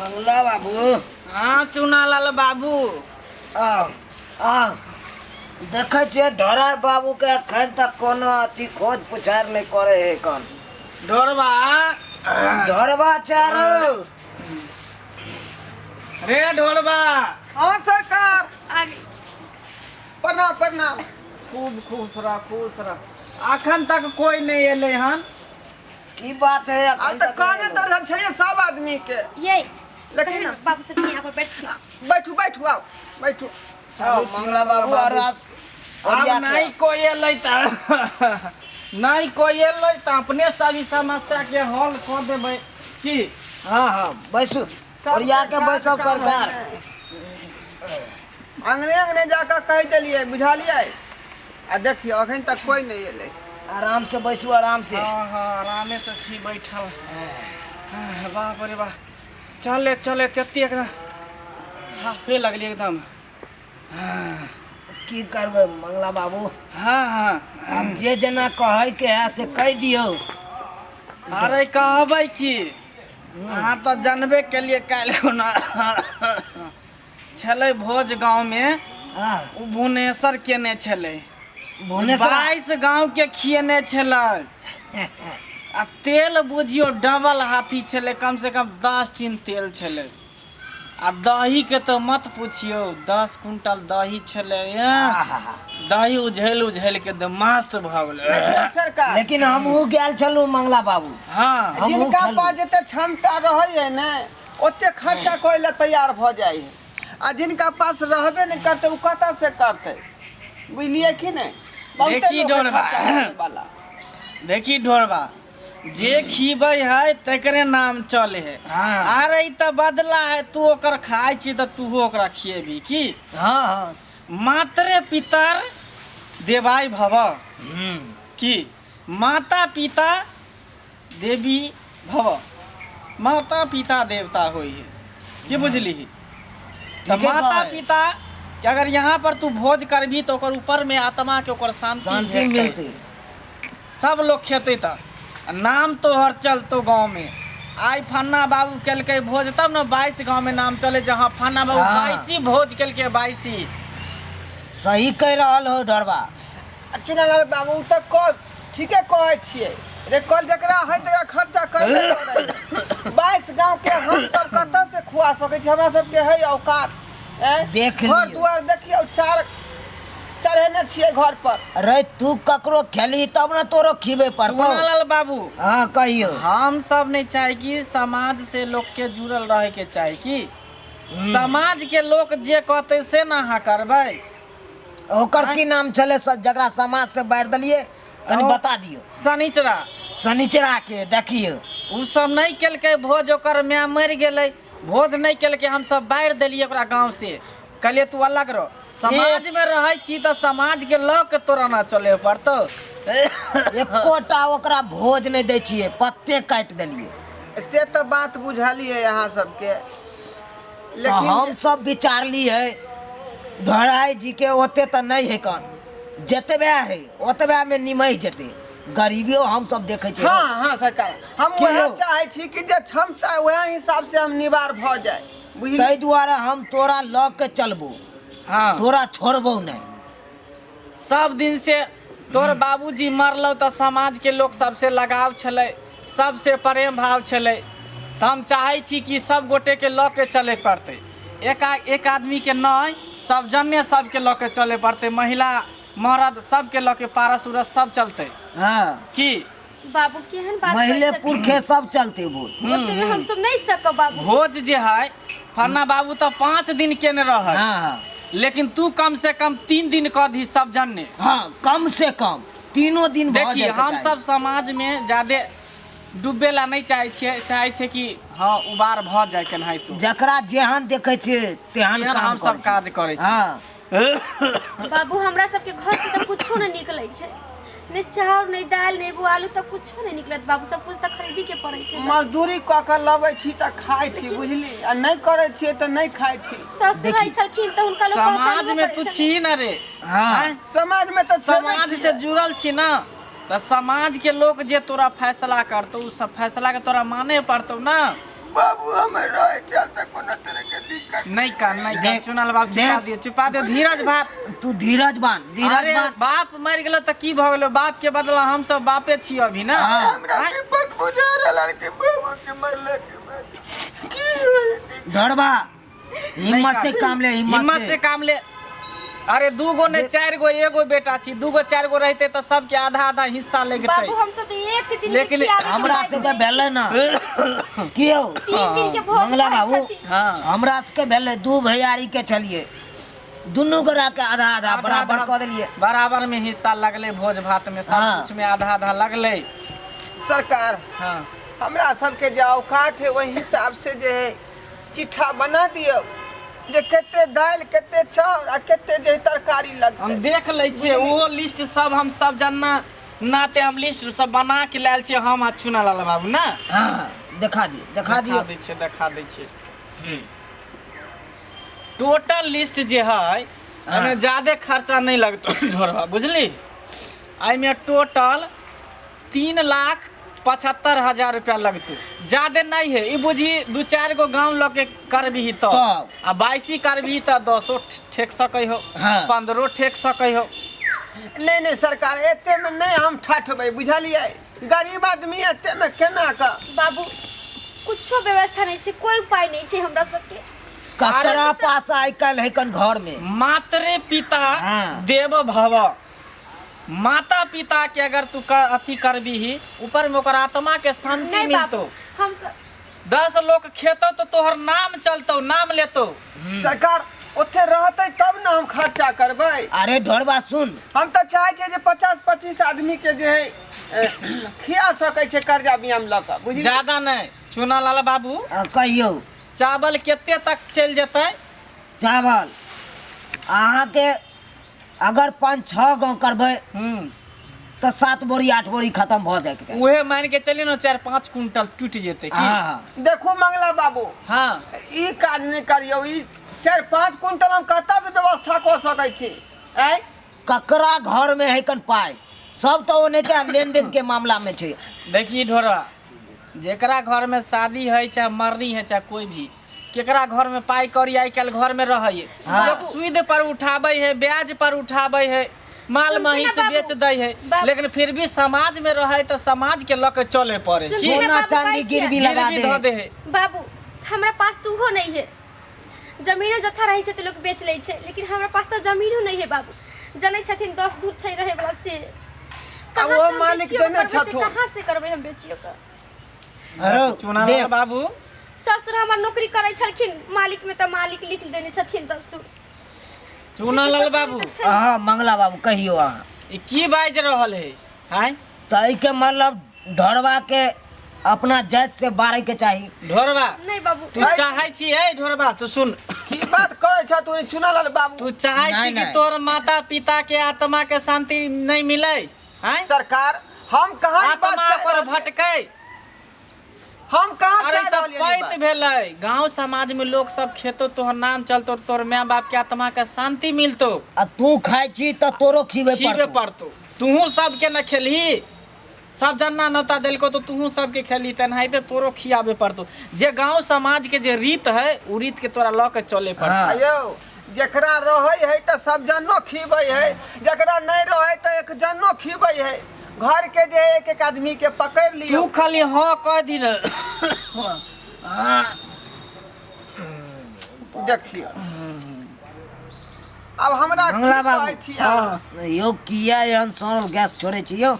मंगला बाबू। हाँ चुनालाल बाबू। आ आ देखै छियै ढोरा बाबू के एखन तक कोनो अथी खोज पुछार नहि करे है कन। ढोरबा ढोरबा चारू। रे ढोरबा। हाँ सरकार। आगे। प्रणाम प्रणाम। खूब खुश रह खुश रह। अखन तक कोई नहीं एलै हन। की बात है आ एखन तऽ तक काने नहि एलौ? दर्जन छै सब आदमी के। ये लेकिन बाबू सब यहाँ पर बैठ। बैठू बैठू आओ बैठू। आओ, मंगला बाबू अरदास आब ओरिया के। नहीं कोई एलै तऽ नहीं कोई एलै तऽ अपने सब ई समस्या के हल कऽ देबै की। हाँ हाँ बैसू ओरिया के बैसब सरकार। अंगने अंगने जाकर कहि देलियै बुझलियै। आ देखियौ अखन तक कोई नहीं एलै। आराम से बैसू आराम से। हाँ हाँ आरामे से छी बैठल। बाप रे बाप चले चले तेते एकदम हाफे लगली एकदम। की करबै मंगला बाबू? हाँ हाँ आब जे जेना कहै के है से कहि दियौ। अरे कहबै की अहाँ तऽ जानबे केलिए काल्हि खुना छलै भोज गाँवमे। हाँ ओ भुवनेश्वर केने छलै। भुवनेश्वर 22 गाँव के खिएने छलै। आ तेल बुझियौ डबल हाथी छलै, कम से कम 10 टीन तेल छलै। आ दही के तऽ मत पूछियौ, 10 कुंटल दही छलै। दही उझेल उझेल के एकदम मस्त भऽ गेलै। देखियौ सरकार। लेकिन हमहूँ गेल छलहुँ मंगला बाबू। हाँ हमहूँ जिनका खेलहुँ। पास जते क्षमता रहै ने ओते खर्चा करै लए तैयार भऽ जाइ है। आ जिनका पास रहबे नहि करतै ओ कतऽ से करतै बुझलियै कि नहि। बहुते देखी लोक है डोरबा। खर्चा करै वाला। देखी ढोरबा जे खीबै है तकरे नाम चले है। हाँ। अरे ई तऽ बदला है, तू ओकर खाइ छी तऽ तूहो ओकरा खिएबी की। हाँ हाँ। मातरे पितर देवाय भव की माता पिता देवी भव, माता पिता देवता होई है की बुझली। तऽ ठीके माता कहै। पिता के अगर यहाँ पर तू भोज करबी तऽ ओकर ऊपर में आत्मा के ओकर शांति शांति भेटतै। मिलतै। सब लोग खेतै तऽ नाम तोहर चलतौ गाँव में। आइ फन्ना बाबू केलकै भोज तब ने 22 गाँव में नाम चले जे हाँ फन्ना बाबू हाँ। 22 भोज केलकै 22। सही कहि रहल हो ढोरबा। चुनालाल बाबू तऽ कह ठीके कहै छियै रे कल जकरा है तकरा खर्चा करबे करै। 22 गाँव के हम सब कतऽ से खुआ सकै छी, हमरा सबके है औकात। देख घर लियौ। दुआर देखियौ चार चढ़ेने छियै घर पर। अरे तू ककरो खेली तब ने तोरो खिबे पड़तौ। चुनालाल बाबू। हाँ कहियौ। हम सब नहीं चाहे कि समाज से लोग के जुड़ल रहे के चाहे कि समाज के लोग जे कहते से ना अहाँ करबै। ओकर की नाम छलै जकरा समाज से बाहर देलियै कनि बता दियौ। शनिचरा। शनिचरा के देखियौ। उ सब नहीं केलकै भोज, ओकर माय मरि गेलै, भोज नहीं केलकै, हम सब बाहर देलियै ओकरा गाँव से, कहलियै तू अलग रह। समाज में रहै छी तऽ समाज के लऽ के तोरा ना चले पड़तौ। एकोटा ओकरा भोज नहीं दै छियै, पत्ते काटि देलियै। से तऽ बात बुझलियै अहाँ सबके। तऽ लेकिन हम सब विचारलियै धराई जी के ओते तऽ नहीं है कन, जतबे है ओतबे में निमहि जेतै। गरीबियो हम सब देखै छियै। हाँ हाँ सरकार, हम की वएह यौ? चाहै छी कि जे क्षमता वएह हिसाब से हम निवार भऽ जाय बुझलियै। ताहि दुआरे हम तोरा लऽ के चलबो। हाँ। तोरा छोड़बो नहीं। सब दिन से तोर बाबूजी मरलौ तऽ समाज के लोग सबसे लगाव छलै, सबसे प्रेम भाव छलै, तऽ हम चाहै छी कि सब गोटे के लऽ के चले पड़तै। एक आदमी के नहीं, सब जने सबके लऽ के चले पड़तै, महिला मर्द सबके लऽ के पारस उरस सब चलतै। हाँ। की बाबू केहन बात करै महिले छथिन? पुरखे सब चलते बोल। ओते में हम सब नहीं सकब बाबू। भोज जे है फन्ना बाबू तऽ 5 दिन केने रहै। हाँ हाँ। लेकिन तू कम से कम 3 दिन कऽ दी सब जने। हाँ कम से कम 3 दिन भऽ देखिए जायके हम चाही। सब समाज में ज्यादे डूबे ला नहीं चाहे छियै, चाहे छियै कि हाँ उबार भऽ जाय केनाहितो। जकरा जेहन देखै छियै तेहन तेहन काम हम सब करै काज करै छियै। हाँ। बाबू हमरा सबके घर से तऽ कुछो नहीं निकलै छै, नहीं चाउर नहीं दालि नहीं एगो आलू तऽ कुछो नहीं निकलत बाबू, सब कुछ तऽ खरीदी के पड़ै छै। मजदूरी कऽ के लबै छी तऽ खाइ छी बुझली, आ नहि करै छियै तऽ नहि खाइ छी। ससुर रहै छलखिन तऽ हुनका लोग समाज पहचानबो में करै तू छलै। छी न रे। हाँ। समाज में तऽ छेबे समाज छियै। से जुड़ल छी ना तऽ समाज के लोग जे तोरा फैसला करतौ उ सब फैसला के तोरा माने पड़तौ ना। बाबू हमर रहै छल तऽ कोनो तरह के दिक्कत नहीं कान नहीं कान देख, चुनल बाप चुपा देख। दियो चुपा दियो धीरज भात तू धीरज बान धीरज अरे बान बाप मर गेलो तऽ की भऽ गेलो बाप के बदला हम सब बापे छी अभी ना हाँ। हमरा विपत बुझा रहल कि बाबू के मरला के बाद की होई डरबा हिम्मत से काम ले हिम्मत हिम्मत से काम ले अरे दू गो ने चारि गो एगो बेटा छी दू गो चारि गो रहते तऽ सबके आधा आधा हिस्सा लगितै बाबू हम सब तऽ एक दिन के लेकिन खियाबे के हमरा लायक सबके नहि भेलै ना की यौ छी। तीन दिन के भोज मंगला खाइ बाबू छथिन। हाँ हमरा सबके भेलै दू भैयारी के छलियै दुनू गोरा के आधा आधा बराबर कऽ देलियै बराबर में हिस्सा लगलै भोज भात में सब हाँ। कुछ में आधा आधा लगलै सरकार हाँ हमरा सबके जे औकात है ओहि हिसाब से जे है चिट्ठा बना दियौ जे कते दालि कते चाउर आ कते जे है तरकारी हम लगतै देख लै छियै ओहो लिस्ट सब हम सब जनना नाते हम लिस्ट सब बना के लायल छियै हम आ चुना लाल बाबू ना हाँ देखा दियौ देखा दियौ दै छियै देखा दै छियै टोटल लिस्ट जे है एहिमे ज्यादे खर्चा नहि लगतौ ढोरबा बुझली एहिमे टोटल 3,75,000 रुपया लगतौ ज्यादे नहीं है ई बुझी दू चारि गो गाँव लऽ के करबही तऽ तब। आ बाइसी करबही तऽ दसो ठेक सकै हो हाँ। पंद्रहो ठेक सकै हो नहि नहि सरकार एते में नहि हम ठठबै बुझलियै गरीब आदमी एते में केना कऽ बाबू कुछो व्यवस्था नहीं छै कोई उपाय नहीं छै हमरा सबके ककरा पास आइ काल्हि है कन घर में मातृ पिता हाँ। देव भव माता पिता के अगर तू कर, अथी करबीही ऊपर में ओकर आत्मा के शांति नहीं मिलतो बाबू हम सब 10 लोग खेतो तो तोहर नाम चलतो नाम लेतो सरकार ओते रहतै तब ने हम खर्चा करबै अरे ढोरबा सुन हम तऽ चाहै छियै जे 50-25 आदमी के जे है खिया सकै छै कर्जा बियाम लऽ कऽ बुझलियै ज्यादा नहीं चुना लाल बाबू कहियौ चावल कते तक चलि जेतै चावल अहाँके अगर 5-6 गाँव करबै तऽ 7 बोरी 8 बोरी खत्म भऽ जायके चाही उहे मान के चलिए ना 4-5 कुंटल टूट जेतै की हाँ देखू मंगला बाबू हाँ ई काज नहि करियौ ई 4-5 कुंटल हम कतऽ से व्यवस्था कऽ सकै छी आँय ककरा घर में है कन पाइ सब तऽ ओनाहिते लेन देन के मामला में छै देखिए ढोरा जेकरा घर में शादी है चाहे मरनी है चाहे कोई भी केकरा घर में पाई कौड़ी आइ काल्हि घर में रहै हाँ। लोग सूद पर उठाबै है ब्याज पर उठाबै है माल सुनती ना महींस बाबू। बेच दै है बाबू। लेकिन फिर भी समाज में रहै तऽ समाज के लऽ के चले पड़े सुनती की ना सोना बाबू, चांदी कहै छियै। गिरवी लगा गिरवी धऽ दे दे है बाबू हमरा पास तऽ ओहो नहीं है जमीनो जथा रहै छै तऽ लोक बेच लै छै लेकिन हमरा पास तऽ जमीनो नहीं है बाबू जनै छथिन 10 धूर छै रहै वाला से कहाँ ओहो से हम मालिक बेचियो देने करबै से छथुन। कहाँ से करबै हम बेचियो के अरे चुना देख बाबू ससुर हमर नौकरी करै छलखिन मालिक में तऽ मालिक लिख देने छथिन 10 धूर चुना लाल बाबू छै। अहाँ मंगला बाबू कहियौ अहाँ ई की बाजि रहल है आँय तऽ एहिके मतलब ढोरबा के अपना जाति से बारे के चाही ढोरबा नहीं बाबू तू चाहै छी ए ढोरबा तू सुन की बात करै छ तू चुनालाल बाबू तू चाहै नहीं, छी कि नहीं। तोहर माता पिता के आत्मा के शांति नहीं मिले आँय सरकार हम कहाँ ई बात आत्मा चाहि पर रहलियै? भटकै हम कहाँ अरे चाहि सब रहलियै ई पैत बात? भेलै गांव समाज में लोग सब खेतो तोहर नाम चलतो तोहर माय बाप के आत्मा के शांति मिलतो आ तू खाइ छी तऽ तोरो खीबे खीबे पड़तौ पड़तो तूहू सबके न खेलही सब जन्ना नौता देलको तो तूहू सबके खेलही तेनाहिते तोरो खियाबे पड़तो जे गांव समाज के जे रीत है उ रीत के तोरा लऽ के चले पड़तो हाँ। यौ जकरा रहै है तऽ सब जनो खीबै है जकरा नहि रहै तऽ एक जनो खीबै है घर के जे एक एक आदमी के पकड़ तू लियौ खाली हाँ कह दी न देखियौ आब हमरा की मंगला बाबू। कहै छी अहाँ? यौ किया एहन सड़ल गैस छोड़ै छी यौ